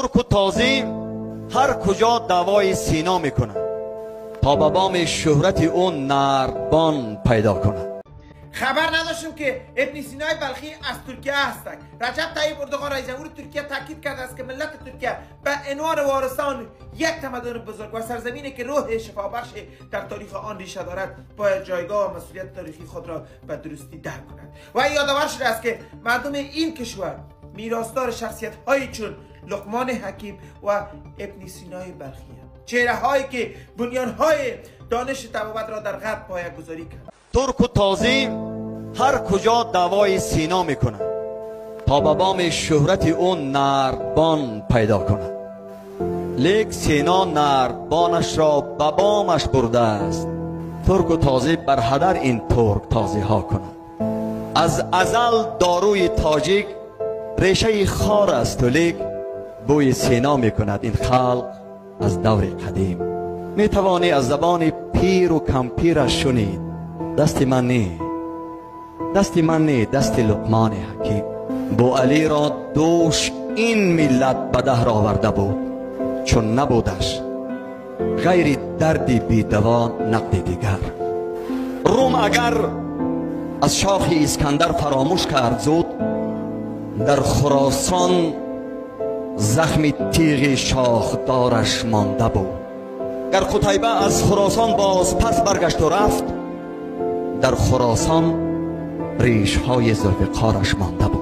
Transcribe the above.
ترک و تازی هر کجا دعوای سینا میکنند تا به بام شهرت او نردبان پیدا کند. خبر نداشتم که ابن سینای بلخی از ترکیه هستند. رجب طیب اردوغان رئیس جمهور ترکیه تاکید کرده است که ملت ترکیه به عنوان وارثان یک تمدن بزرگ و سرزمینی که روح شفابخش در تاریخ آن ریشه دارد باید جایگاه و مسئولیت تاریخی خود را به درستی درک کند. و یادآور شده است که مردم این کشور میراثدار شخصیت هایی چون لقمان حکیم و ابن سینای بلخی هستند، چهره هایی که بنیان های دانش طبابت را در غرب پایه‌گذاری کرد. ترک و تازی هر کجا دعوای سینا میکنند تا به بام شهرت او نردبان پیدا کند. لیک سینا نردبانش را به بامش برده است، ترک و تازی بر هدر این ترک تازی ها کند. از ازل داروی تاجیک ریشه خار است و لیک بوی سینا میکند این خلق از دور قدیم. میتوانی از زبان پیر و کمپیرش شنید دست من نی، دست من نی، دست لقمان حکیم. بو علی را دوش این ملت به دهر آورده بود، چون نبودش غیر دردی بی دوا نقد دیگر. روم اگر از شاخ اسکندر فراموش کرد زود، در خراسان زخم تیغ شاخدارش مانده بود. گر قتیبه از خراسان باز پس برگشت و رفت، در خراسان ریش های ذوالفقارش مانده بود.